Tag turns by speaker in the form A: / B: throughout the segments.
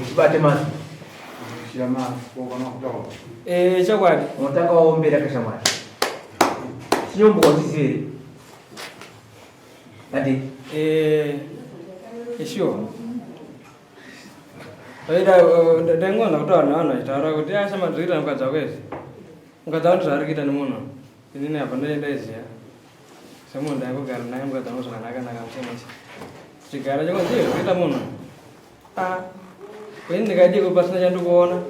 A: Chibate mazwi.
B: Eh, chokwadi.
A: Unotanga waombera kashamwari. Chinyombo wachizive here? Andi.
B: Eh, sure. Vaida eh, ndaingoona kuti vanhu vanhu vachitaura kuti asha ah, mazviri kuita mukadzi wako izvi. Mukadzi wako ndizvaari kuita nemunhu. Inini apa ndaiziva. Semunhu ndaingogara naye mukadzi wangu zvakanaka naka muchemuche. Tichigara chingonzi izvi kuita munhu. Ah, ini ndikadiko pasina chandikuona.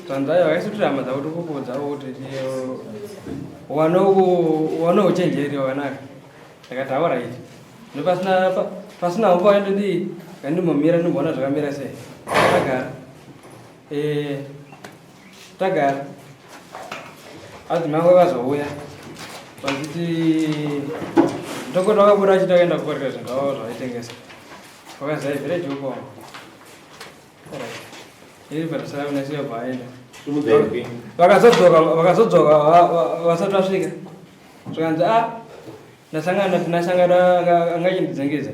B: Zvanzi aiwa haisi kuti hama dzako tikukuudza kuti wane uchenjeri wakanaka. Ndakati alright. Nepasina pasina hope ndodii ngandimbomira ndimboona zvakamira sei. Tagara. Eh tagara. Adzimai vangu vazouya vachiti ndokuti vakabuda achiti akaenda kukoreka zvinhu zvavo zvavaitengesa. Wakazai village uko. Iri patasara unasiya bvaenda. Vakazodzoka vakazodzoka vasati vasvika. Zvikanzi ah ndasangana tinasangana anga achindidzengedza.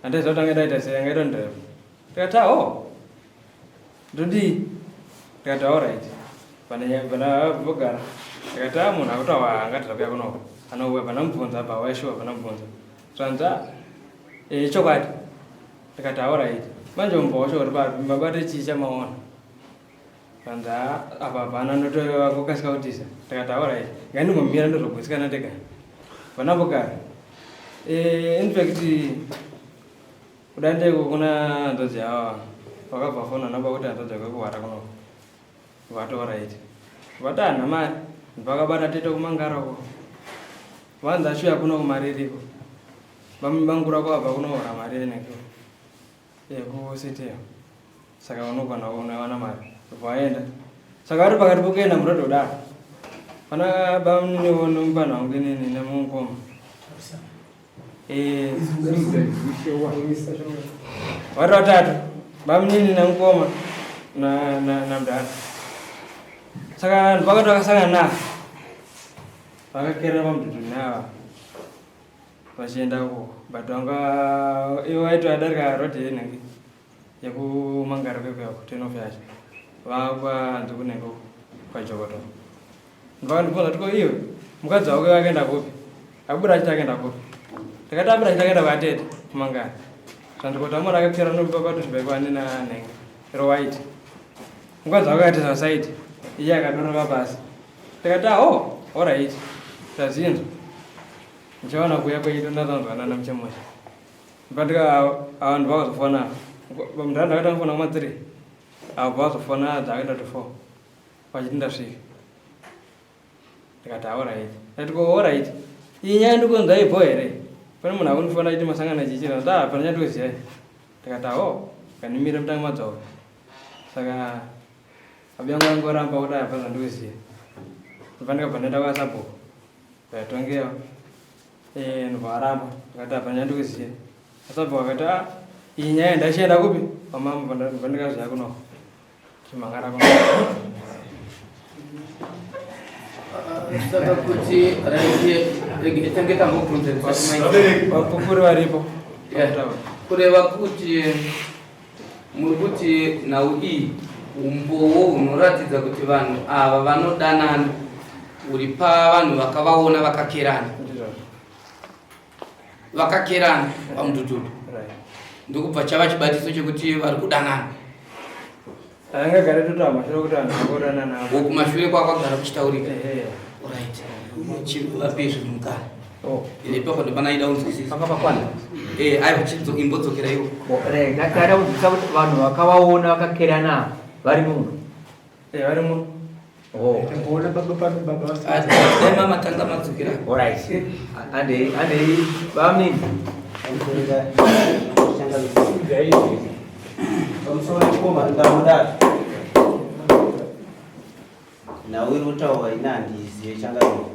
B: Handaiziva kuti angaita aita sei angaita ndrive. Ndikati ah oh. Ndodii? Ndikati all right. Pane pana vogara. Ndikati ah munhu akutaura angati zvakuya kunoko. Anouya pana mubvunza apa waishuwa pana mubvunza. Zvanzi ah eh chokwadi. Ndikati alright. Manje umbo wacho uri papi? Mabate chii chamaona? Zvanzi ah apa hapana ndotokasika kutiza. Ndikati alright. Ngandingomira ndozogutsikana ndega. Pana vogara. Eh in fact kuda ndeko kuna hanzvadzi yavo vakabva fona namba kuti hanzvadzi yako ikuhwara kuno. Vati alright. Vati hana mari. Vakabata tete kumangara uko. Vanzi achiuya kuno kumaririko. Vamubangura kwabva kunohora mari yeneke yekusitiyo. Saka unogona unowana mari. Vaenda. Saka vari pakati pokuenda muroad kudaro. Pana bamunini nomupana wangu inini nemukoma. Eh. Vari vatatu. Bamunini namukoma na na namdara. Saka vanhu vakati vakasangana navo. Vakakerera pamudhudhu navo. Vachienda uko. But vanga ivo vaiti vadarika road yenenge yekumangara kwekuya turn off yacho. Vakwanzi kunenge uko kwajokoto. Ndakandibvunza kuti ko iwe mukadzi wako akaenda kupi? Abuda achiti akaenda kupi? Ndakati abuda achiti akaenda kwatete kumangara. Zvandikoti amona akakwira nokupa padhuze paikwane nanenge ro white. Mukadzi wako akati zvasaiti iye akadorova pasi. Ndakati ah oh alright tazvinzwa. Ndichaona kuuya kwedu ndatanzwanana muchemusha. But vanhu vakazofona mudhara ndakatanga kufona kuma 3 avo vazofona dzakaenda to 4 vachiti ndasvika ndikati alright ndati ko alright iyi nyaya ndikunzwa ibho here pane munhu akundifona achiti masangana chichira ndati ah pane chandikuziva ndikati aho kandimire mutange madzoka saka abiyangu angoramba kudai hapana zvandikuziva ndobva ndikabva ndaenda kwasabhuku ndikatongewa eh, ndobva aramba ndikati hapana chandikuziva asabhuku akati ah iyi nyaya ndachienda kupi kwamambo ndobva ndikazviya kunoko Chimangara kwa.
C: Saka kuti right tange tambobvunza
B: vapupuri varipo.
C: Kureva kuti muri kuti nhau iyi umbowo hunoratidza kuti vanhu ava vanodanana uri pavanhu vakavaona vakakerana. Vakakerana pamudhudhudhu ndokubva chava chibatiso chekuti vari kudanana.
B: Angagare totaura mashure kuti vanhu vakudanana.
C: Kumashure kwakwagara kuchitaurika. Right. Chivape zvinhu mukana. Oh. Ine pako ndopana ida kunzwisisa.
A: Panga pakwana.
C: Eh, aiwa chidzo imbodzokera iwo.
A: Right, ndakada kunzwisisa kuti vanhu vakavaona vakakerana vari muno.
B: Eh, vari muno.
A: Oh.
D: Tamboona baba pano baba
C: vasati. Dai mama tanga madzokera.
A: All right. Ande ande bamini.
E: Pamusoro pekoma ndamudaro. Nhau iri kutaurwa ini handiizive changamire.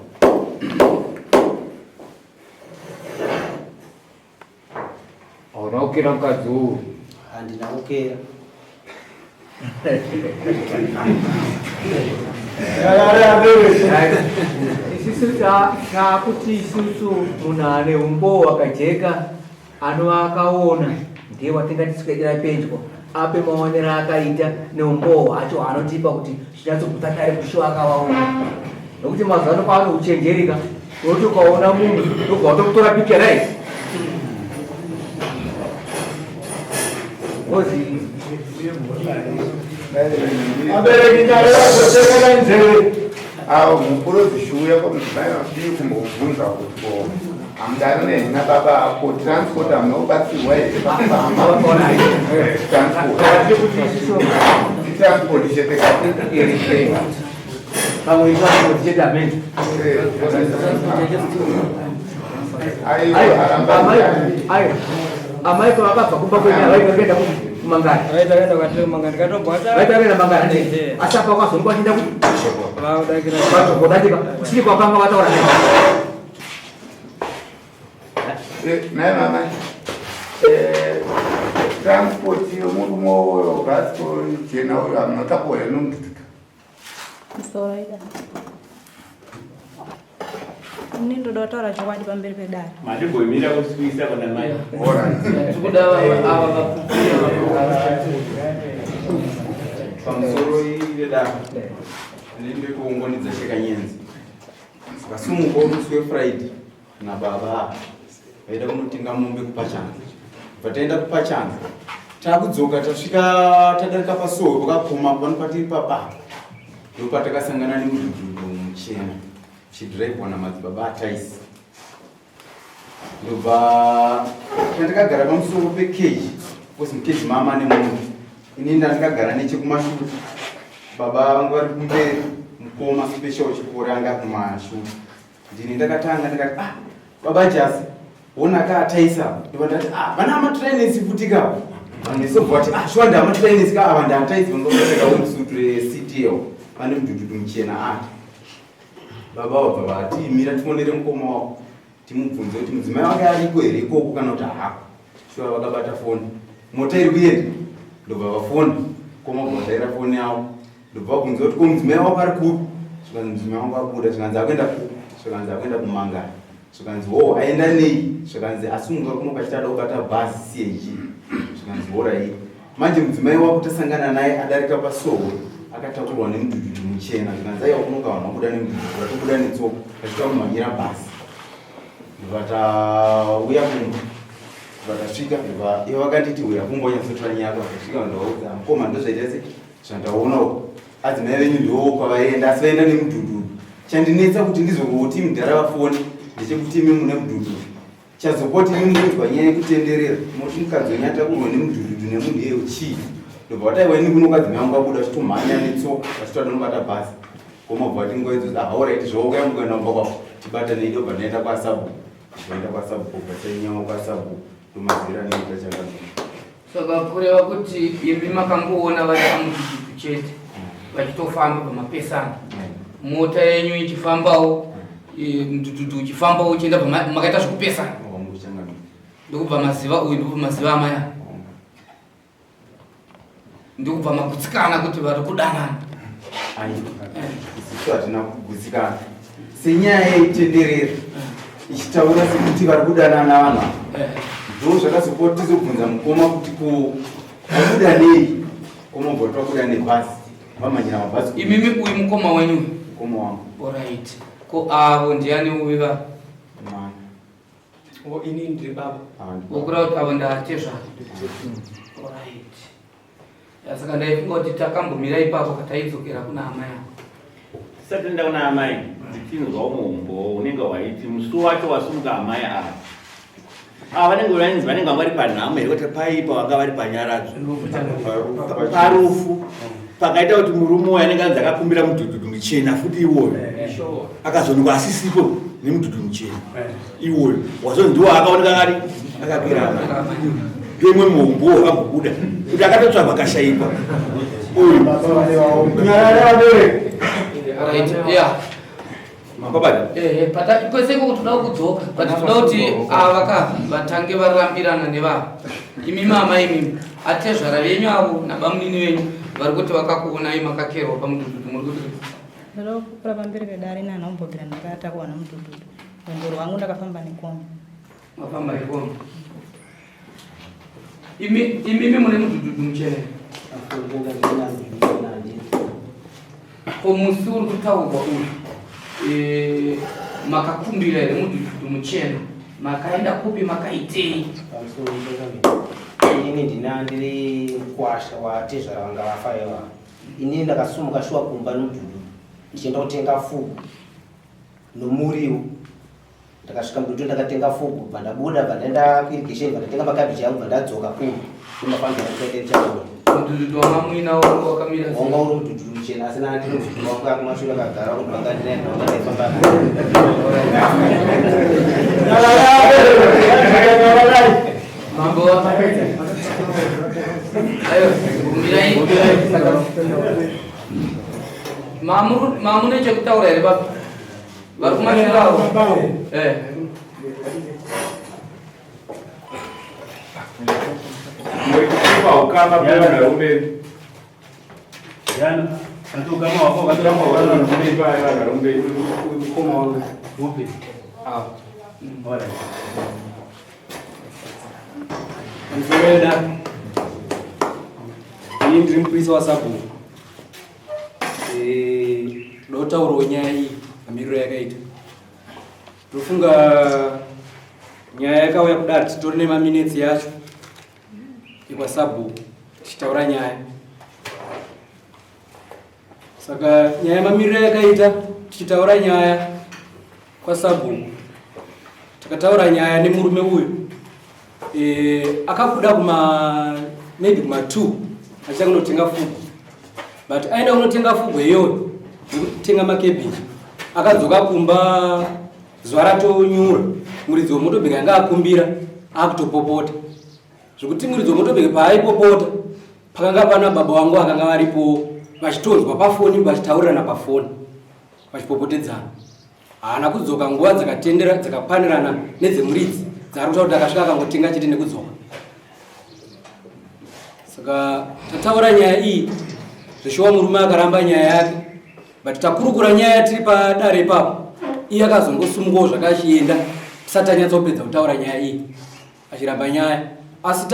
A: Hauna kukera mukadzi uyu.
E: Handina kukera.
A: Isusu takuti isusu munhu ane umbowo wakajeka anova akaona ndiye watingati tiswedera pedyo ape maonero akaita neumbowo hwacho hwaanotipa kuti zvinyatsogutsa dare kuti shuwa akavaona. Nokuti mazuva ano kwaane uchenjerika unoti ukaona munhu ndobva watomutora picture right ozi
D: Abereki nyarara nzeve. Avo mukuru zvishuya kwamudzimai vakadii kumbobvunza kuti ko hamudani nehina baba ako transport hamuna kubatsirwa here pakufamba transport transport chete
A: pamwe transport chete amen aiwa amai pavakabva kumba kwenyu vaiti vakaenda kumangara
B: Vaiti vakaenda kwatiri kumangara ndikatobva
A: vaiti vakaenda mangara asi apa wakazonga vachienda kuvachokodatika kusiri kwakanga vataura
D: naye mama transport yomurume uyo bhasikoro jena uyo hamunotakuwa here nomutututu
F: Musoro ida. Ini ndoda kutaura chokwadi pamberi pedare.
G: Matimbomira kuswisa kuna mai.
C: Tikuda ava vapupira.
H: Pamusoro vedare, ndinenge kuunganidza chekanyenzi. Vakasimukawo musi weFriday nababa vaida kunotenga mombe kuPachanza. Bva taenda kuPachanza, takudzoka tasvika tadarika pasowe pakakoma pano patiri pababa, ndopatakasangana nemudhudhudhu muchena uchidhiraivhwa namadzibaba aTaisi. Ndobva tandakagara pamusoro pekeji, because mukeji mama nemunhu, ini ndandakagara nechekumashure, baba vangu vari kumberi, mukoma special chikore anga kumashure. Ndini ndakatanga ndikati, ah, baba Jasi, wona ka ataisa. Ndobva ndati, ah, vana amatrainesi futi ka. Vanhu vesobva vati, ah, shuwa ndamatrainesi ka ava ndaataisi vanga vakapfeka wetsuit reCTL, vane mudhudhudhu muchena ati. Baba vabva vati, mira tifonere mukoma wako timubvunze kuti mudzimai wake ariko here ikoko kana kuti haako. Shuwa vakabata foni, mota iri kuenda, ndobva vafona, mukoma vabva vadaira foni yavo, ndobva vabvunza kuti ko mudzimai wako ari kupi? Zvikanzi mudzimai wangu abuda, zvikanzi akuenda kupi? Zvikanzi akuenda kumangara. Zvikanzi ho aenda nei? Zvikanzi asimuka kuno kachiti ada kubata bhazi CAG. Zvikanzi horai. Manje mudzimai wako tasangana naye adarika pasowe akatakurwa nemudhudhudhu muchena. Zvikanzi aiwa kuno kavanhu vabuda nemudhudhudhu vatobuda netsoka vachita kumhanyira bhazi. Ndobva tauya kumba vatasvika, ndobva ivo vakanditi uya kumba unyatsotora nyaya yako. Vakasvika ndovaudza mukoma ndozvaita se zvandaona uko adzimai venyu ndiwo kwavaenda asi vaenda nemudhudhudhu. Chandinetsa kuti ndizongoti mudhara vafoni ndechekuti imi mune mudhudhudhu, chazopoti imi munonzwa nyaya yekutenderera moti mukadzi wenyu atakurwa nemudhudhudhu nemunhu iyeyo chii. Ndobva vataiwa ini kuno kadzimai vangu vabuda vachitomhanya netsoka vachitoda nobata bhazi. Koma bva vati nguva idzodzo ahauraiti zvauya mukuenda kumba kwako tibatanei. Ndobva ndaenda kwasabhuku, ndaenda kwasabhuku bva chainyawo kwasabhuku ndomazira anoita changamire.
C: Saka kureva kuti imi makangoona vari pamudhudhudhu chete vachitofamba pamapesana, mota yenyu ichifambawo, mudhudhudhu uchifambawo uchienda makaita zvekupesana, ndokubva maziva uyu, ndokubva maziva amai ava, ndokubva magutsikana kuti vari kudanana.
H: Aiwa, isusu hatina kugutsikana senyaya yaitenderera ichitaura sekuti vari kudanana vanhu ava. Ndo zvakazopa tizobvunza mukoma kuti ko vabuda nei? Mukoma bva twabuda nebhazi, vamhanyira mabhazi.
C: Imimi uyu mukoma wenyu?
H: Mukoma wangu.
C: Alright. Ko avo ndiani uyu va?
H: Mwana.
B: O, ini ndiri baba.
C: Wokura kuti avo ndatezvara. Alright. Ya, saka ndaifunga kuti takambomira ipapo kataidzokera kuna amai avo.
G: Tisati taenda kuna amai, ndichinzwa umwe unenge waiti musi wacho wasimuka amai ava. Ava vanenge vainzi vanenge vanga vari panhamo here kuti paipa vanga vari panyaradzo parufu pakaita kuti murume uyu anenge anzi akakumbira mudhudhudhu muchena futi iwoyo akazoonekwa asisipo nemudhudhu muchena iwoyo wazonzi ndiwo akaoneka ari akakwira amai. Ndoimwe muhombo wakambobuda kuti akatotsvagwa akashaikwa uyu.
C: Alright. Yeah.
G: Mapabata.
C: Pata kwese iko toda kudzoka but toda kuti ava ka vatange varambirana nevava. Imi mama imimi atezvara venyu avo nabamunini venyu vari kuti vakakuonai makakerwa pamudhudhudhu muri kuti
F: Ndoda kupupura pamberi pedare ini handina kumbobvira ndakatakwa nemudhudhudhu. Rwendo rwangu ndakafamba nekombi.
C: Mafamba nekombi. Imi imimi mune mudhudhudhu muchena. Ko musi uri kutaurwa uyu eh, makakumbira here mudhudhudhu muchena? Makaenda kupi makaitei?
E: Inini ndina ndiri mukwasha watezvara vanga vafa iva. Inini ndakasumuka shuwa kumba nomudhudhudhu ndichienda kutenga fugu nomuriwo. Ndakasvika mudhudhudhu ndakatenga fugu bva ndabuda bva ndaenda kuirrigation bva ndatenga makabichi angu bva ndadzoka kumba. Ndomafambiro andikaita ndichaona.
C: Mudhudhudhu wanga muinawo wanga wakamira sei?
E: Wanga uri mudhudhudhu muchena asi nana ndiri mudhudhudhu wangu akumashure akagara kuti vanga ndinaye ndanga ndaifamba naye.
C: Mambo ayo mirai. Mamune chekutaura here baba? Vari kumashure avo. Eh.
D: Ukama pevanhu vari kumberi.
B: Mzoweda. Ini ndiri mupurisa wasabhuku. Eh, toda nyaya iyi mamiriro yakaita. Tofunga nyaya yakauya kudare titori nemaminetsi yacho ekwasabhuku tichitaura nyaya. Saka nyaya mamiriro yakaita tichitaura nyaya kwasabhuku takataura nyaya nemurume uyu e, akabuda kuma maybe kuma 2 achienda kunotenga fugu but aenda kunotenga fugu iyoyo nekutenga makebhiji akadzoka kumba zuva ratonyura muridzi wemotobheki anga akumbira akutopopota zvekuti muridzi wemotobheki paaipopota pakanga pana baba vangu vakanga varipo vachitonzwa pafoni vachitaurirana pafoni vachipopotedzana haana kudzoka nguva dzakatendera dzakakwanirana nedzemuridzi dzaari kutaura kuti akasvika akangotenga chete nekudzoka saka tataura nyaya iyi zveshuwa murume akaramba nyaya yake but takurukura nyaya tiri padare ipapo iye akazongosumukawo zvakachienda tisati tanyatsopedza kutaura nyaya iyi achiramba nyaya asi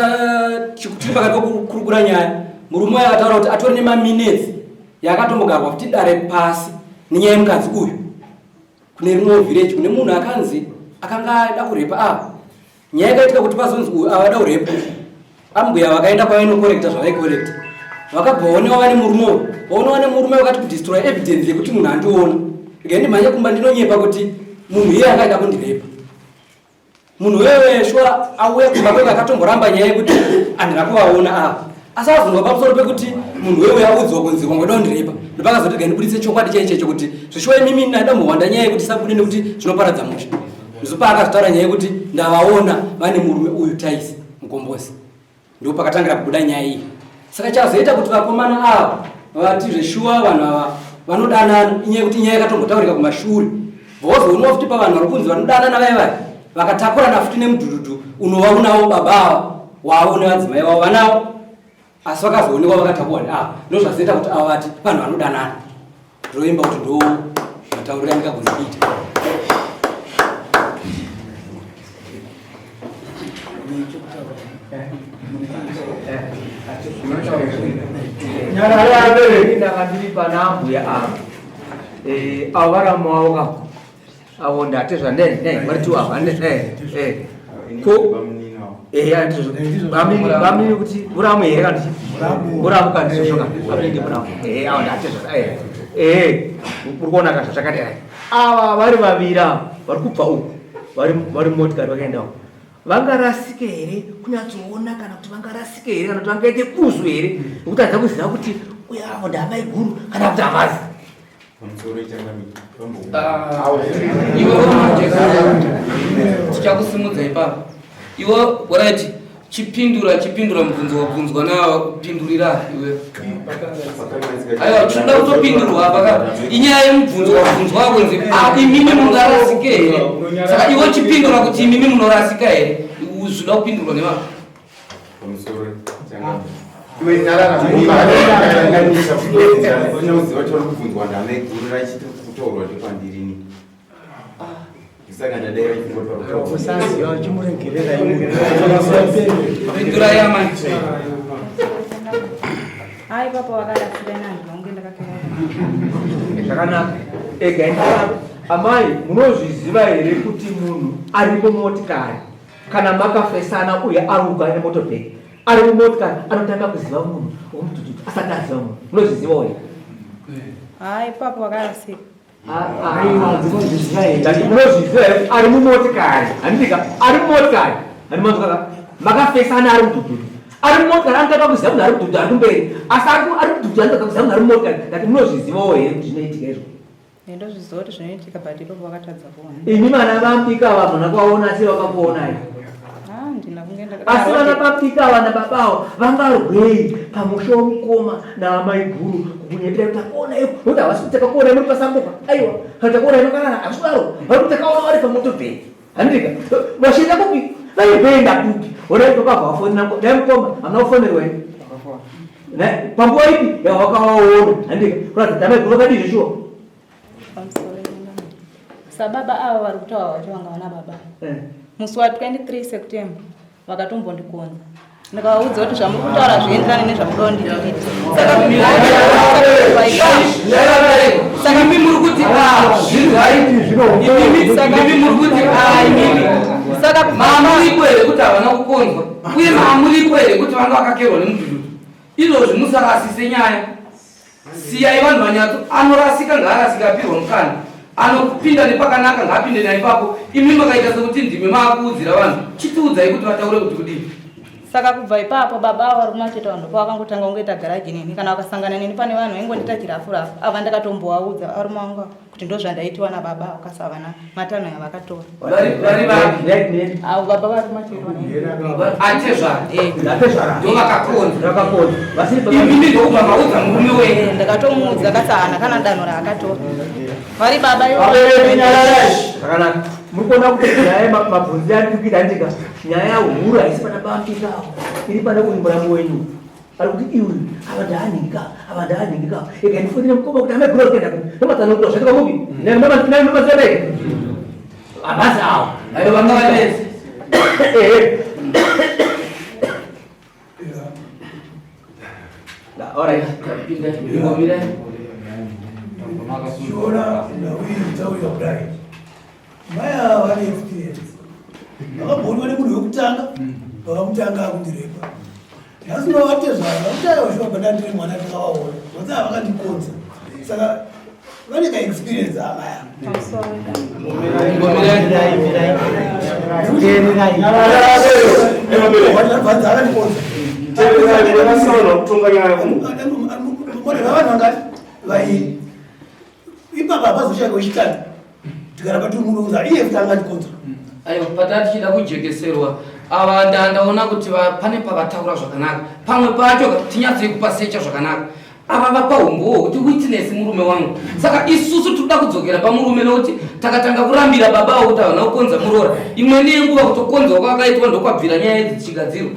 B: tiri pakati pekukurukura nyaya murume uyo akataura kuti atori nemaminetsi yakatombogarwa futi dare pasi nenyaya yemukadzi uyu kune rimwewo village kune munhu akanzi akanga ada kurepa ava nyaya yakaitika kuti pazonzi uyu ava ada kurepa ambuya vakaenda kwavainokorekta zvavaikorekta vakabva vaonewa vane murume uyu vaonewa nemurume vakati kudestroy evidence yekuti munhu andiona regai ndimhanye kumba ndinonyepa kuti munhu iye anga aida kundirepa munhu wewe shuwa auya kumba kweke akatomboramba nyaya yekuti handina kuvaona ava asi azonzwa pamusoro pekuti munhu wewe audzwa kunzi wangoda kundirepa ndopakazoti regai ndibuditse chokwadi chaichecho kuti zvishuwa imimi ndambohwanda nyaya yekuti sabude nekuti zvinoparadza musha ndopaakazotaura nyaya yekuti ndavaona vane murume uyu Taisi Mukombozi ndipo pakatangira kubuda nyaya iyi saka chazoita kuti vakomana ava vati zveshuwa vanhu ava vanodanana inyaya yekuti nyaya yakatombotaurika kumashure vozoonwa futi pavanhu vari kunzi vanodanana vaya vaya vakatakurana futi nemudhudhudhu unova unawo baba ava wavo nevadzimai vavo vanawo asi vakazoonekwa vakatakurwa neava ndozvazoita kuti ava vati vanhu vanodanana ndoimba kuti ndo matauriro andingagona kuita
A: Ndanga ndiri pana ambuya ava eh, avo varamu avo ka avo ndati zvane ne vari tu ava ne eh, eh. Ko eya ndizvo bamini kuti muramu here kana muramu kana ndizvo ka bamini ndi muramu eh avo ndati zva eh eh uri kuona ka zvakadai ava vari vaviri ava vari kubva uku vari vari motikari vakaenda uku vangarasike here kunyatsoona kana kuti vangarasike here kana kuti vangaite buzu here nokutadza kuziva kuti uye avo ndaamai guru kana kuti havazi
C: Tichakusimudza ipapo iwe right chipindura chipindura mubvunzo wabvunzwa napindurira iwe aiwa tinoda kutopindurwa apa ka inyaya yemubvunzo wabvunzwa kunzi ah, imimi mungarasike here saka iwe chipindura kuti imimi munorasika here zvinoda kupindurwa nevanhu
H: Pamusoro changamire.
D: Iwe nyarara.
H: Ndinokanganisa unoziva kuti vari kubvunzwa ndamaiguru rachiti kutaurwa ndekwandirini. Saka ndadaira chingotwa.
I: Usaziva chimuregerera.
C: Pindurai amai.
F: Hai papa vakarasira nani vangu ndakakera.
A: Zvakanaka. Ega ndikadaro. Amai, munozviziva here kuti munhu ari mumotikari kana makafesana uye aruka nemotobheki ari mumotikari anotanga kuziva munhu womudhudhudhu asati aziva munhu, munozvizivawo here?
F: Hai papa vakarasika.
A: Munozviziva here ari mumotikari, handika ari mumotikari, handimanzwaka makafesana ari mudhudhudhu, ari mumotikari anotanga kuziva munhu ari mudhudhudhu ari kumberi, asi ari mudhudhudhu anotanga kuziva munhu ari mumotikari. Ndati munozvizivawo here kuti zvinoitika izvo?
F: Ndozviziva kuti zvinoitika, but ipapo vakatadza kuona.
A: Imi vana vambika vamuna kwaona sei vakakuonai?
F: Ah, ndina kunge
A: Asi vana babika vana babawo vangarwei pamusha womukoma naamai guru kukunyepera kuti takuonai, nokuti havasi kuti takakuonai muri pasangoka, aiwa, kana takuonai makarara, havasi kudaro, vari kuti takaona vari pamotobheki, handika vachienda kupi, vaibhenda kupi? Onai tokabva vafonera dai mukoma hamuna kufonerwa here panguva ipi yawakavaona, handika kuratidza amai guru vakadii zveshuwa.
F: Sababa ava vari kutaura vacho vanga vana baba. Musi wa 23 September vakatombondikonza. Ndikavaudza kuti zvamuri kutaura zvienderane nezvamunoda kundiita.
C: Saka imi muri kuti imi muri kuti imimi
F: Saka
C: maamuripo here kuti havana kukonzwa, uye maamuripo here kuti vanga vakakerwa nemudhudhudhu? Izvozvi musarasise nyaya, siyai vanhu vanyatso. Anorasika ngaarasika, apirwa mukana. Anopinda nepakanaka ngaapinde naipapo. Imi makaita sekuti ndimi maakuudzira vanhu, chitiudzai kuti vataure kuti kudii.
F: Saka kubva ipapo baba avo vari kumacheta vanhu pavakangotanga kungoita garaji neni, kana vakasangana neni pane vanhu vaingondiita chirafurafu. Ava ndakatombovaudza varume vangu ava kuti ndozvandaitiwa nababa avo, kasi havana matanho yavakatora.
C: Vari vapi?
F: Avo baba vari kumacheta.
C: Atezvara ndo vakakonza.
A: Vakakonza.
C: Imimi ndokubva maudza murume wenyu?
F: Ndakatomuudza, kasi haana kana danho raakatora. Vari baba ivo.
A: Zvakanaka. Muri kuona kuti nyaya mabvunzi ari kuita, handika nyaya huru haisi pana bambika, iri pana uyu muramu wenyu ari kuti iwe ava ndaanhingika, ava ndaanhingika, ega ndifonere mukoma kuti amai gura kuenda kupi nomatsanangura zvatika kupi nemazivaei havasi avo.
C: Ayo vanga vanetsi.
A: Ehe. Alright.
C: Pinda ingomirai.
J: Chiona nhau iyi taurira kudai, mai ava vane experience, vakambonwa nemunhu wekutanga vakamutanga akundirepa. Nhasi vavatezvara vakuti aiwa, shuwa ndandiri mwana ndakavaona vose ava vakandikonza, saka vane kaexperience amai ava. Bvanza akandikonza vanhu vangati vairi ipapa, hapazoshayika wechitatu, tikaramba tiri munounza iye futi angandikonza.
C: Aiwa, patati tichida kujekeserwa ava, ndaona kuti pane pavataura zvakanaka, pamwe pacho tinyatsei kupasecha zvakanaka. Ava vapa umbowo kuti witness murume wangu, saka isusu tinoda kudzokera pamurume nokuti takatanga kurambira baba avo kuti havana kukonza muroora. Imweni yenguva kutokonzwa kwakaitwa ndokwabvira nyaya idzi dzichigadzirwa.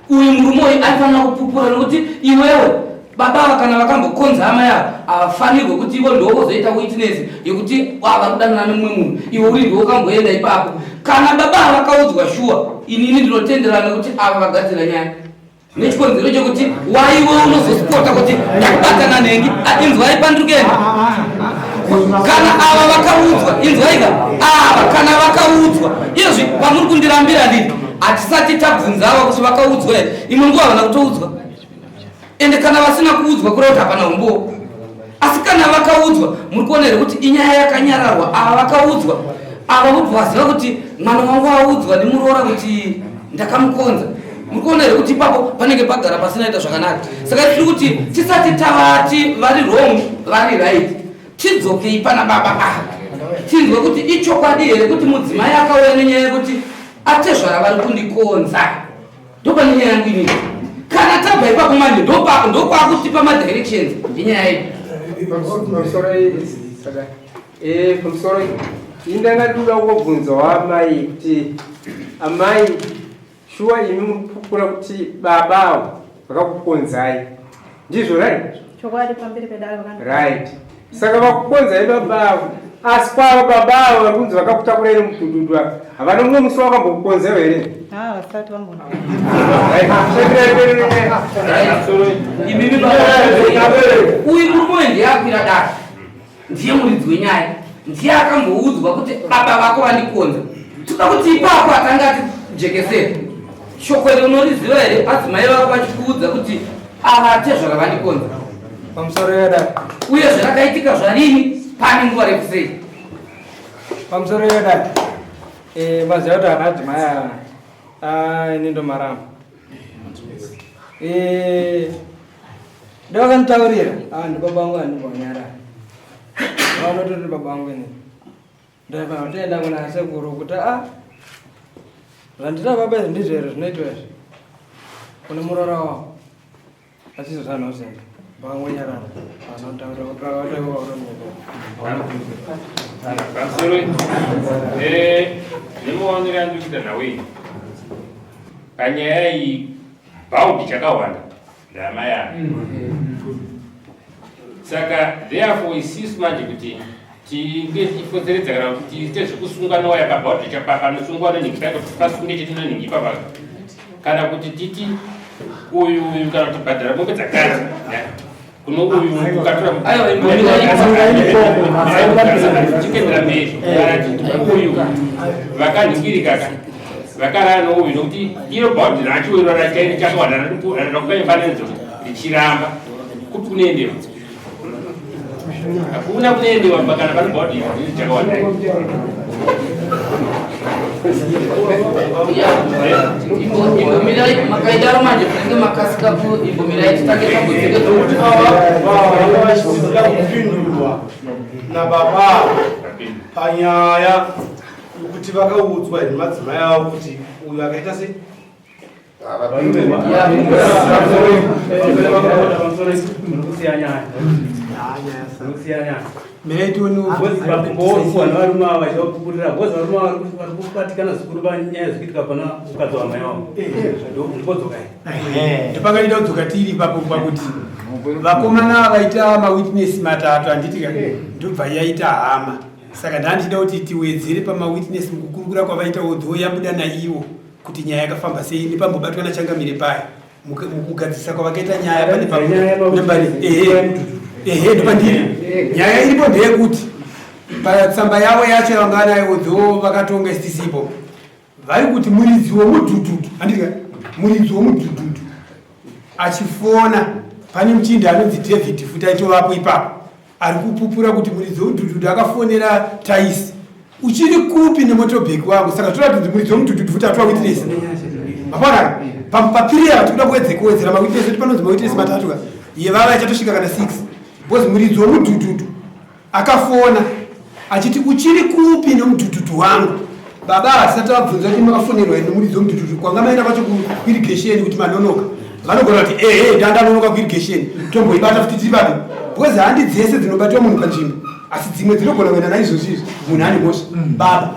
C: Uyu murume uyu aifanira kupupura nokuti iwewe baba ava kana vakambokonza amai ava, havafanirwe kuti ivo ndovozoita witness yekuti ava kudanana nemumwe munhu, iwe uri ndiwo ukamboenda ipapo. Kana baba ava vakaudzwa shuwa, inini ndinotenderana nekuti ava vagadzira nyaya nechikonzero chekuti waiwe unozosipota kuti ndakubatana nengi. Inzwai pandiri kuenda. Kana ava vakaudzwa, inzwaika, ava kana vakaudzwa izvi pamuri kundirambira, ndini hatisati tabvunza ava kuti vakaudzwa here. Imwe nguva havana kutoudzwa, ende kana vasina kuudzwa kureva kuti hapana umbowo. Asi kana vakaudzwa, muri kuona here kuti inyaya yakanyararwa? Ava vakaudzwa, ava vobva vaziva kuti mwana wangu audzwa nemuroora kuti ndakamukonza. Muri kuona here kuti ipapo panenge pagara pasinaita zvakanaka? Saka tiri kuti tisati tavati vari wrong, vari right, tidzokei pana baba ava tinzwe kuti ichokwadi here kuti mudzimai akauya nenyaya yekuti atezvara vari kundikonza. Ndopane nyaya yangu inini. Kana tabva ipapo manje ndokwakutipa madirections enyaya iyi.
K: Pamusoro, indanga ndikuda kungobvunzawo amai kuti, amai, shuwa imi muri kupupura kuti baba avo Vakakukonzai. Ndizvo right?
F: Chokwadi pamberi pedare vakandi.
K: Right. Saka vakukonzai baba avo. Asi kwavo baba avo vari kunzi vakakutakurai nemudhudhudhu ava. Havana mumwe musi wakambokukonzero here?
F: Ah, vasati vambona.
C: Imimi baba. Uyu murume uyu ndiye akwira dare. Ndiye muridzi wenyaya. Ndiye akamboudzwa kuti baba vako vandikonza. Toda kuti ipapo atanga atijekesere. Shoko iri unoriziva here adzimai vako vachikuudza kuti ava tezvara vandikonza.
B: Pamusoro yedare.
C: Uye zvarakaitika zvarini pane nguva refu sei?
B: Pamusoro yedare. Eh, maziva kuti ana adzimai aya ah, ini ndomaramba. Eh, ndakanditaurira ah, ndi baba vangu andimbonyarara. Vanototi baba vangu ini. Ndaifanira kutoenda kuna sekuru kuti ah zvandita baba izvi ndizvo here zvinoitwa izvi kune muroora wavo asi izvo zvanhausenza vakangonyarara vanotaura kuti vakataiwa
I: Pamusoro nemaonero andiri kuita nhau iyi panyaya iyi bhaudhi chakawanda ndamai ava saka therefore isisu manje kuti tinge tichifotseredza kana kuti tiite zvekusunga nowaya pabhaudhi panosungwa nonhingi paiko kuti pasunge chete nonhingi ipapa kana kuti titi uyu uyu kana kuti bhadhara mombe dzakati kuno uyu ukatora chikuendera mberi kana titi uyu vakanhingirikaka vakarara nouyu nokuti iro bhaudhi racho iro rachaine chakawanda rinokupa mifananidzo richiramba kupi kunoendewa hakuna kunoendewa kana pane bhaudhi chakawanda
C: Imbomirai makaidaro manje munenge makasika ku imbomirai titange tambudziko
L: Nokuti ava vachisida kupindurwa nababa panyaya yokuti vakaudzwa here madzimai avo kuti uyu akaita sei
M: varume ava vachivapupurira bhozi varume ava vari kubatikana zvikuru panyaya zvikuitika pana mukadzi wamai wavo ndipodzokai
N: ndopakaita kudzoka tiri ipapo pakuti vakomana vaita mawitness matatu handiti ka ndobva yaita hama saka ndandichida kuti tiwedzere pamawitness mukukurukura kwavaita although yabuda naiwo kuti nyaya yakafamba sei nepambobatwa nachangamire paya mukugadzirisa kwavakaita nyaya pane pambari ehe ehe ndopandiri nyaya iripo ndeyekuti patsamba yavo yacho yavanga vanayo although vakatonga isisipo vari kuti muridzi womudhudhudhu handiti muridzi womudhudhudhu achifona pane muchinda anonzi David futi aitovapo ipapo ari kupupura kuti muridzi womudhudhudhu akafonera Taisi uchiri kupi nemotobheki wangu saka toda kuti muridzi womudhudhudhu futi atova witness mapona papiriya tikuda kuwedzera mawitness kuti panonzi mawitness matatu ka yevava ichatosvika kana 6 because muridzi womudhudhudhu Akafona achiti uchiri kupi nemudhudhudhu wangu. Baba havasati vabvunza kuti makafonerwa here nemuridzi wemudhudhudhu kwanga maenda kwacho kuirrigation kuti manonoka. Vanogona kuti ehe ndandanonoka kuirrigation tomboibata futi tiri papi because handi dzese dzinobatiwa munhu panzvimbo asi dzimwe dzinogona kuenda naizvozvi izvi munhu ane mhosva. Baba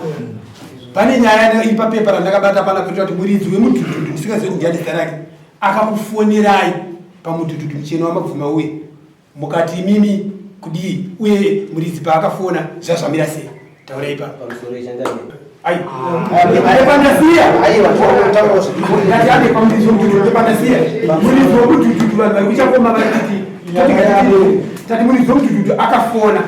N: pane nyaya iri papepa randakabata pana kuita kuti muridzi wemudhudhudhu ndisingazivi kuti ndiani zita rake akakufonerai pamudhudhudhu muchena wamabvuma uye Mukati imimi kudii uye muridzi paakafona zvazvamira sei? Taurai ipapo.
E: Pamusoro ichangamire.
N: Ai. Ai pandasiya.
E: Aiwa taura
N: zviri. Ndati ane pamuridzi womudhudhu pandasiya. Muridzi womudhudhu vanhu vari kuchakoma vari kuti tati muridzi womudhudhu akafona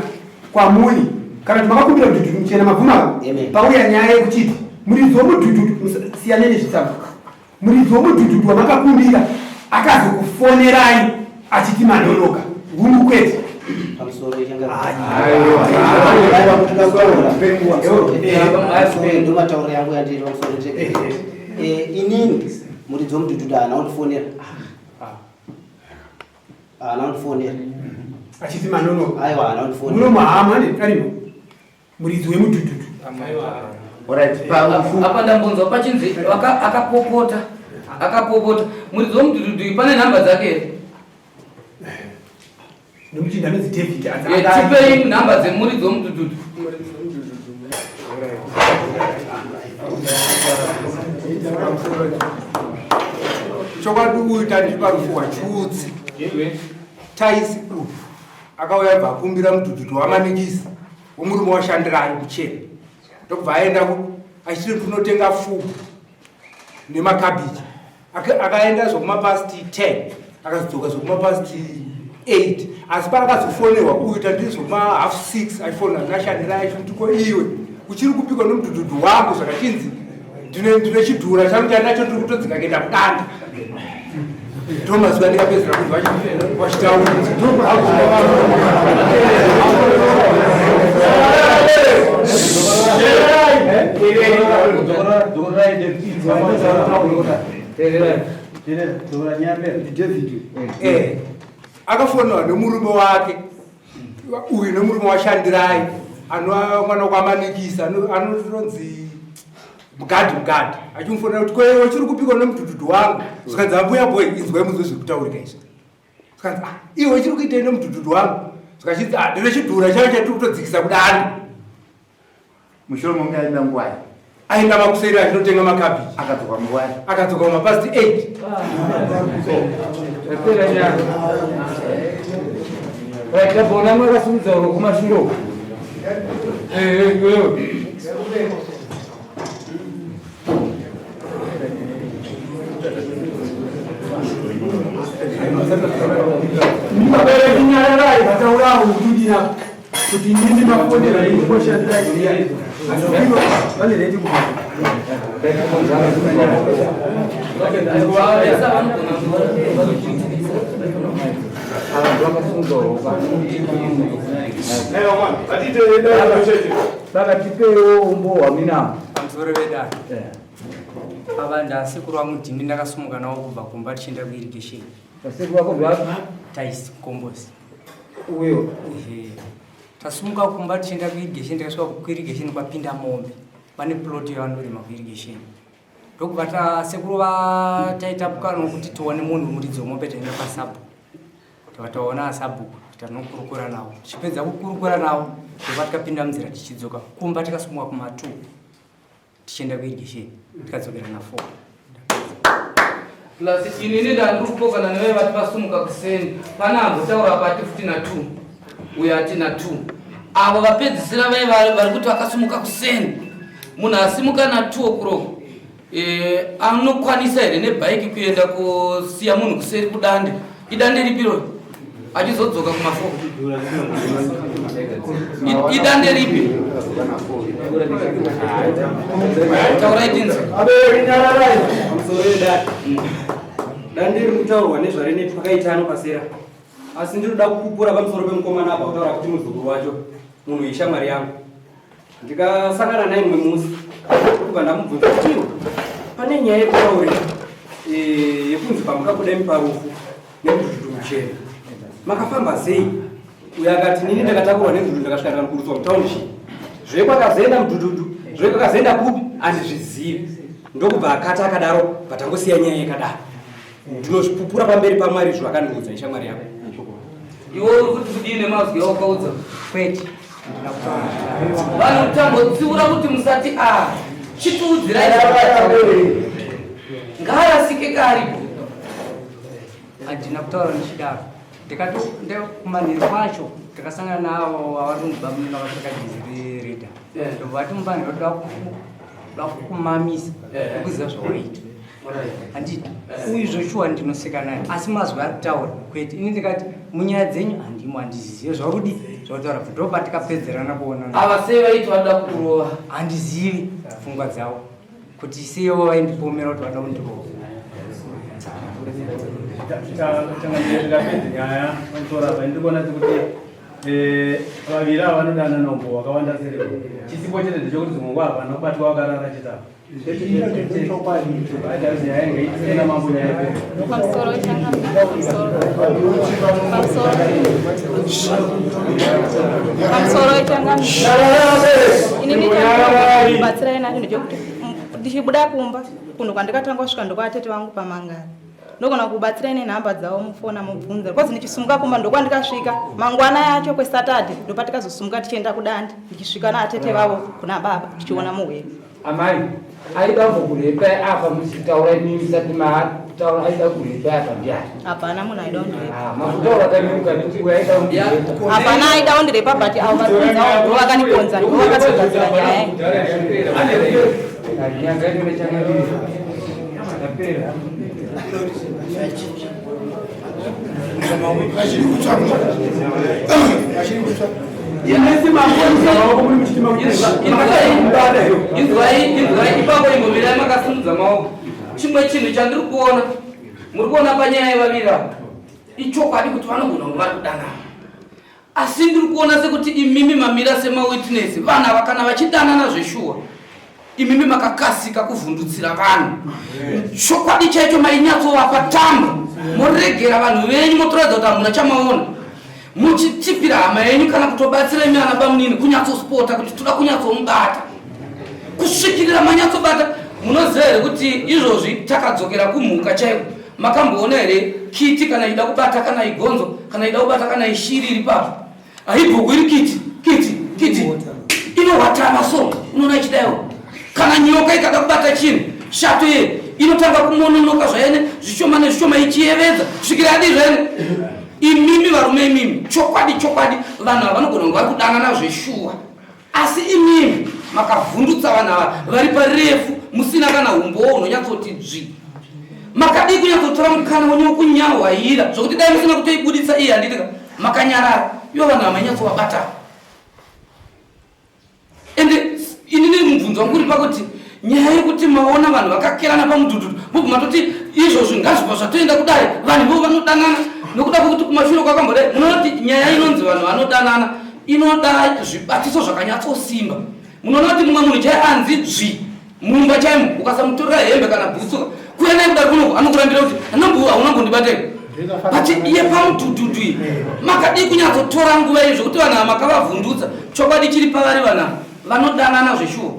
N: kwamuri kana kuti makakumbira mudhudhudhu muchena mabvuma pauya nyaya yekuchiti muridzi womudhudhudhu siyanei nezvitsamba Muridzi womudhudhudhu wamakakumbira akazokufonerai achiti manonoka. Hungu kwete.
E: Pamusoro ndomatauro yangu yandiri pamusoro eh, inini muridzi womudhudhudhu haana kundifonera haana kundifonera
N: achiti manonoka
E: aiwa haana kundifonera
N: muno mahama arimo muridzi wemudhudhudhu
C: apa ndambonzwa pachinzi akapopota akapopota muridzi wemudhudhudhu pane nhamba dzake here
N: nomuchinda anonzi david
C: eh, tipei nhamba dzemuridzi wemudhudhudhu
K: Chokwadi uyu tandiri parufu rwachiutsi. Taisi uyu akauya abva akumbira mudhudhudhu wamanikisi womurume washandirai muchena ndokubva aenda achiti ndinotenga fugu nemakabichi akaenda zvokumapasti 10 akazodzoka zvokumapasti 8 asi paakazofonerwa uyu tandiri zvokuma half 6 achifonera ndashandira achiti ko iwe uchiri kupikwa nomudhudhudhu wangu zvakachinzi ndine chidhura changu chandinacho ndiri kutodzika kuenda kudanda ndomazuva ndikapedzera kunzi vachitaura. Akafonerwa nemurume wake uyu nemurume washandirai anova mwana kwamanikisa anotonzi mugadhi mugadhi achimufonera kuti kwewe uchiri kupikwa nemudhudhudhu wangu. Zvikanzi ambuya boy inzwai munzwe zviri kutaurika izvi. Zvikanzi ah, iwe uchiri kuitei nemudhudhudhu wangu? Zvikachinzi ah, ndine chidhura chacho chatiri kutodzikisa kudani.
D: Mushure mokunge aenda nguvai?
K: Aenda makuseri achinotenga makabhiji.
D: Akadzoka nguvai?
K: Akadzoka mapast 8.
A: Yapera nyaya. Right, ndabona mwakasimudza uro kumashure uko. Eh, eh, iwewe.
N: Vabereki nyararai vataurawo kudira kuti inini mafonera ikoshandira iya asi ivo vane redi kuba.
A: Saka tipewo umbo hwaminamo.
O: Pamusoro vedare. Ava ndasekuru vangu ndini ndakasumuka navo kubva kumba tichienda kuirrigation.
A: Vasekuru vako vapi?
O: Tais Kombosi.
A: Uyo.
O: Ehe. Tasumuka kumba tichienda kuirrigation tikasvika kuirrigation kwapinda mombe. Vane plot yavanorima kuirrigation. Ndokubva tasekuru vataita pukano kuti tione munhu muridzi wemombe taenda pasabhuku. Tava taona sabhuku tanokurukura navo. Tichipedza kukurukura navo ndobva tikapinda munzira tichidzoka kumba tikasumuka kuma 2 tichienda kuirrigation tikadzokera na 4.
C: Plus inini ndandiri kupokana nevaye vati vasumuka kuseni pana ambotaura pati futi na 2 uyo ati na 2 avo vapedzisira vaye vari kuti vakasumuka kuseni. Munhu asimuka na 2 o'clock anokwanisa here nebhaiki kuenda kusiya munhu kuseri kudande? Idande ripi achizodzoka kuma4? Idande ripi? Taurai tinzi.
M: Dande riri kutaurwa nezvareneti pakaita anopasera, asi ndinoda kupupura pamusoro pemukomana apa kutaura kuti muzukuru wacho munhu ishamwari yangu. Ndikasangana naye mumwe musi kubva ndamubvunza kuti iwe pane nyaya yekutaurika yekunzi pamukabuda imi parufu nemudhudhudhu muchena makafamba sei? Uyo akati nini ndakatakurwa nemudhudhudhu ndakasvika ndikamuburutswa mutauniship, zvekwakazoenda mudhudhudhu zvekwakazoenda kupi handizvizivi. Ndokubva akati akadaro patangosiya nyaya yakadaro. Ndinozvipupura pamberi paMwari izvo akandiudza ishamwari yako.
C: Iwe uri kuti kudii nemazwi awakaudza?
O: Kwete.
C: Vanhu tambotsiura kuti musati a chitiudzirai ngaarasike kaaripo.
O: Handina kutaura ndichidaro. Ndikati kumanheru kwacho ndakasangana navo avari bamuna vakapfeka jezi rereda. Ndobva vati mupanhe ndoda kukumamisa ukuziva zvawaita. Handiti uyu zvoshuwa ndinoseka naye asi mazwi ari kutaura kwete. Ini ndikati munyaya dzenyu handimo handizizive zvauri zvautaura ndo patikapedzerana kuonana.
C: Ava sei vaiti vanoda kukurova?
O: Handizivi pfungwa dzavo kuti seivo vaindipomera kuti vada kundirova.
M: Ndikapedza nyaya pamusoro apa ndiri kuona sekuti vaviri ava vanodanana umbo wakawanda sereko. Chisipo chete ndechekuti dzimwe nguva havana kubatwa vakarara chete apa.
F: Pamusoro pamusoro pamusoro changamire, inini chandabatsirai nacho ndechekuti ndichibuda kumba kunhu kwandikatanga kusvika ndokwatete vangu pamangara ndogona kubatsirai nenhamba dzavo mufona mubvunza because ndichisumuka kumba ndokwandikasvika mangwana yacho kwesatade ndopatikazosumuka tichienda kudande ndichisvika naatete vavo kuna baba tichiona muhwere.
A: Amai aida kumbokurepai apa muchitaura imimi musati
P: kutaura aida kurepa apa ndiani?
F: Hapana munhu aida kundirepa.
P: Ah, makutaura kamiruka nekuti uyo aida kundirepa.
F: Hapana aida kundirepa but avo vari kunzawo ndo vakanikonza ndo vakatogadzira nyaya iyi.
C: Inzwai, inzwai ipapo imbomirai makasimudza maoko. Chimwe chinhu chandiri kuona, muri kuona panyaya yevaviri ava, ichokwadi kuti vanogona kunge vari kudanana. Asi ndiri kuona sekuti imimi mamira semawitness, vanhu ava kana vachidanana zveshuwa, imimi makakasika kuvhundutsira vanhu. Chokwadi chaicho mainyatsovapa tambo, moregera vanhu venyu motoratidza kuti hamuna chamaona. Muchitipira hama yenyu kana kutobatsira imi ana bamunini kunyatsospota kuti toda kunyatsomubata kusvikirira manyatsobata. Munoziva here kuti izvozvi takadzokera kumhuka chaiko? Makamboona here kiti kana ida kubata kana igonzo kana ida kubata kana ishiri iri papo haibhuku iri kiti kiti kiti inohwatama so unoona ichidaiwo. Kana nyoka ikada kubata chinhu shato iye inotanga kumononoka zvaene zvishoma nezvishoma ichiyevedza kusvikira yadii zvaene. Imimi varume imimi chokwadi chokwadi vanhu ava vanogona kunge vari kudanana zveshuwa, asi imimi makavhundutsa vanhu ava vari parefu musina kana umbowo unonyatsoti dzvi. Makadii kunyatsotora mukana wenyu wekunyahwaira zvokuti dai musina kutoibuditsa iye handiti ka makanyarara ivo vanhu ava mainyatsovabata. Ende inini mubvunzo wangu uri pakuti nyaya yekuti maona vanhu vakakerana pamudhudhudhu mobva matoti izvozvi ngazvibva zvatoenda kudare vanhu ivo vanodanana nokuda kwekuti kumashure kwakambodai. Munoona kuti nyaya inonzi vanhu vanodanana inoda zvibatiso zvakanyatsosimba. Munoona kuti mumwe munhu chai anzi dzvi mumba chaimo ukasamutorera hembe kana bhutsu kuya naye kudare kunoku anokurambira kuti hauna mbondibatei. But iye pamudhudhudhu iyi makadii kunyatsotora nguva iyi zvekuti vanhu ava makavavhundutsa. Chokwadi chiri pavari vanhu ava vanodanana zveshuwa,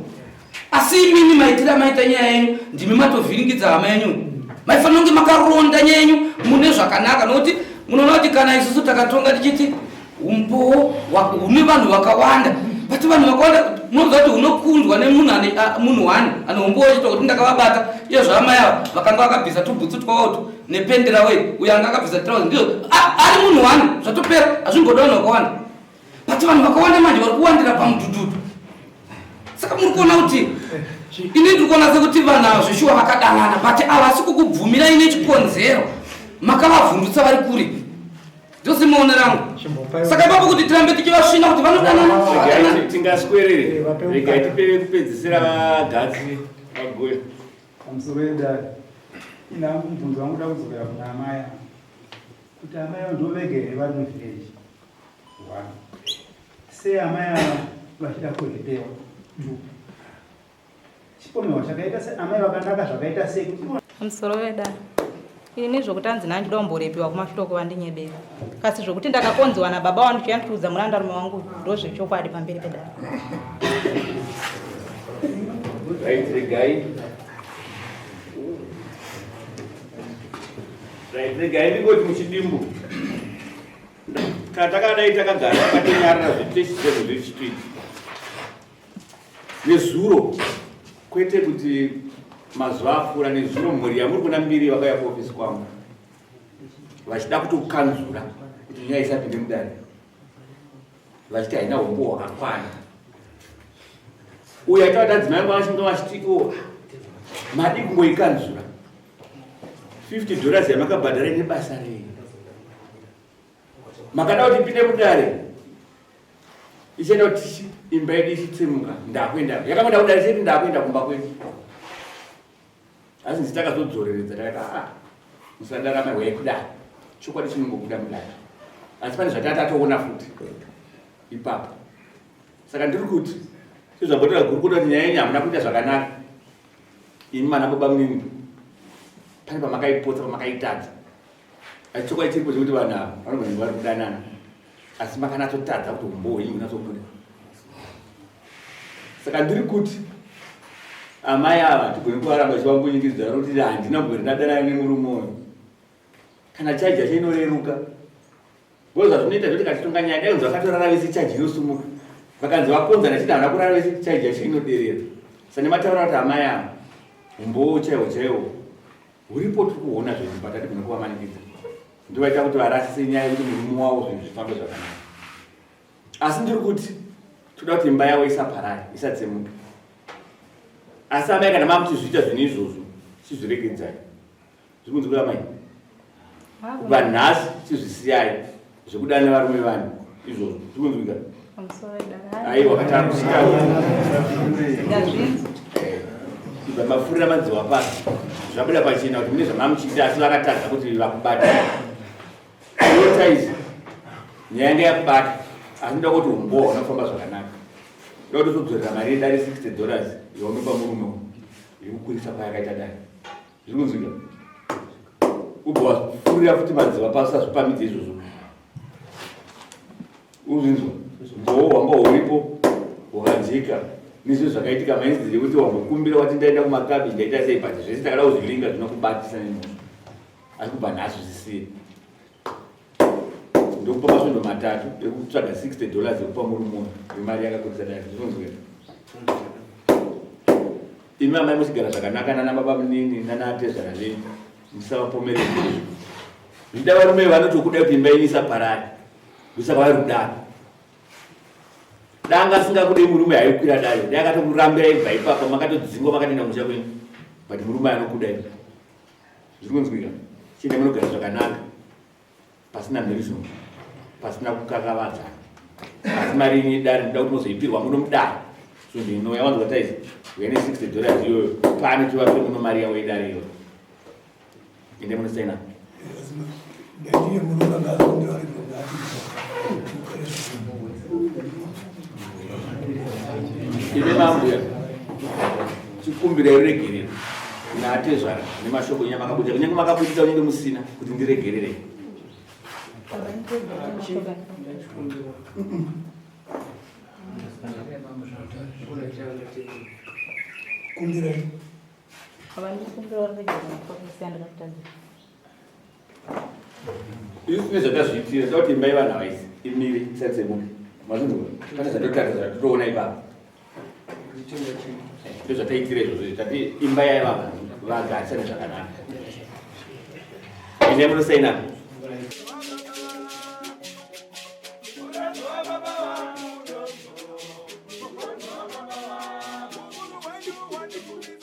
C: asi imimi maitira maita nyaya yenyu ndimi matovhiringidza hama yenyu. Maifanira kunge makaronda nyaya yenyu mune zvakanaka, nokuti munoona kuti kana isusu takatonga tichiti umbowo hune vanhu vakawanda, but vanhu vakawanda munoziva kuti hunokundwa nemunhu ane munhu one ane umbowo chete kuti ndakavabata. Iyo zvaamai ava vakanga vakabvisa tubhutsu twavotu nependera wei, uyo anga akabvisa trouser ndizvo ari munhu one zvatopera, hazvimboda vanhu vakawanda. But vanhu vakawanda manje vari kuwandira pamudhudhudhu. Saka muri kuona kuti ini ndiri kuona sekuti vanhu ava zveshuwa vakadanana, but havasi kukubvumirai nechikonzero makavavhundutsa vari kure. Ndosimaonero angu. Saka ipapo kuti tirambe tichivasvina kuti vanodanana,
I: Regai tingaswerere, regai tipe kupedzisira vagatsi vaguya.
Q: Pamusoro yedare, ini hangu mubvunzo wangu uda kudzokera kuna amai ava kuti amai ava ndivo vega here vari muvhireji? One, sei amai ava vachida kurepewa? Two, chipomerwa chakaita se amai vakanaka zvakaita sei kuti ivo
F: Pamusoro vedare, ini zvokuti anzi nandida kumborepiwa kumashure kwandinyebera, kasi zvokuti ndakakonziwa nababa wangu chiyandiudza murandarume wangu ndozvechokwadi pamberi pedare.
I: Right, regai. Right, regai ndingoti muchidimbu. Kana takadai takagara takatonyarara zvetesizezvo zvechitwiti. Nezuro, kwete kuti mazuva apfuura, nezuro mhuri yamuri kuona mbiri vakauya kuofisi kwangu vachida kutokanzura kuti nyaya isapinde mudare, vachiti haina umbowo hwakakwana. Uyo aitaura kuti adzimai angu vachinge vachiti iwo madi kungoikanzura $50 yamakabhadhara ine basa rei? Makada kuti ipinde mudare ichienda kuti imba yedu ichitsemuka, ndakuenda yakangoenda kudare chete, ndakuenda kumba kwedu. Asi ndisi takazodzoreredza takati aa musadarama hwai kudare, chokwadi chinongobuda mudare, asi pane zvatati tatoona futi ipapo. Saka ndiri kuti sezvambotaura gurukota kuti nyaya yenyu hamuna kuita zvakanaka imi mana baba munini, pane pamakaipotsa pamakaitadza, asi chokwadi chiripo chekuti vanhu ava vanogona vari kudanana, asi makanatsotadza kuti umbowo hwenyu hunatsobuda. Saka ndiri kuti amai ava tigone kuvaramba chivambunyikidza kuti handina kubvira ndadanana nemurume uyu, kana chaji yacho inoreruka. Because zvazvinoita zvekuti katitonga nyaya dai kunzi vakatorara vese chaji inosumuka, vakanzi vakonzana chete havana kurara vese chaji yacho inoderera. Saka nemataura kuti amai ava umbowo chaiwo chaiwo
G: Huripo tiri kuona zvinhu but hatigone kuvamanikidza. Ndovaita kuti varasise nyaya yekuti murume wavo zvinhu zvifambe zvakanaka. Asi ndiri kuti toda kuti imba yavo isaparare, isatsemuke. Asi amai kana makuchizviita zvinhu izvozvo, chizviregedzai. Zviri kunzwika amai? Kubva nhasi chizvisiyai zvekudana varume vanhu izvozvo. Zviri kunzwika? Aiwa katakusvika. Ibva mafurira madziwa pasi. Zvabuda pachena kuti mune zvamamuchiita asi vakatadza kuti vakubate. Iwe nyaya yanga yakubata asi ndoda kuti umbowa unofamba zvakanaka. Ndoda kuti uzodzorera mari yedare 60 dollars yaunopa murume uyu yekukwirisa kwayakaita dare. Zviri kunzwika? Ubva wafurira futi madziva pasi azvipamidze izvozvo. Uzvinzwa? Mbowo wanga uripo wakajeka nezvo zvakaitika mainzi yekuti wambokumbira wati ndaenda kumakabi ndaita sei but zvese takada kuzvilinga zvinokubatisa nemhosva. Asi kubva nhasi zvisiye. Ndokupa masvondo matatu ekutsvaga 60 dollars ekupa murume uyu nemari yakakurisa dai zvinonzwika. Imi amai muchigara zvakanaka nana baba munini nana atezvara venyu musavapomere izvozvo. Zvida varume vanotokuda kuti imba yenyu isaparare. Ndosaka vari kudaro. Danga asingakudei murume haikwira dare. Dai akatokurambira ibva ipapa makatodzingwa makatoenda kumusha kwenyu. But murume anokuda ipa. Zviri kunzwika. Chienda munogara zvakanaka. Pasina mhirizhonga. Pasina kukakavadzana. Asi mari yenyu yedare ndoda kuti muzoipirwa muno mudare. So ndinouya wanzwa taizi. Uya ne 60 dollars iyoyo. Pane tivape muno mari yavo yedare iyoyo. Ende munosaina.
J: Ndiye muroora ngaazondira ari
G: Ine mambuya chikumbira ruregerero naatezvara nemashoko enyu amakabudisa kunyange makabudisa kunyange musina kuti ndiregererei.
J: Kumbirai.
G: Isu tine zvatazviitira toda kuti imba yevanhu ava isi imire isatsemuke. Mazvinzwa? Pane zvatotarisa zvatotoona ipapo. Ndozvataitira izvozvo tati imba yaiva vanhu vagarisane zvakanaka. Endai munosaina.
J: Thank you.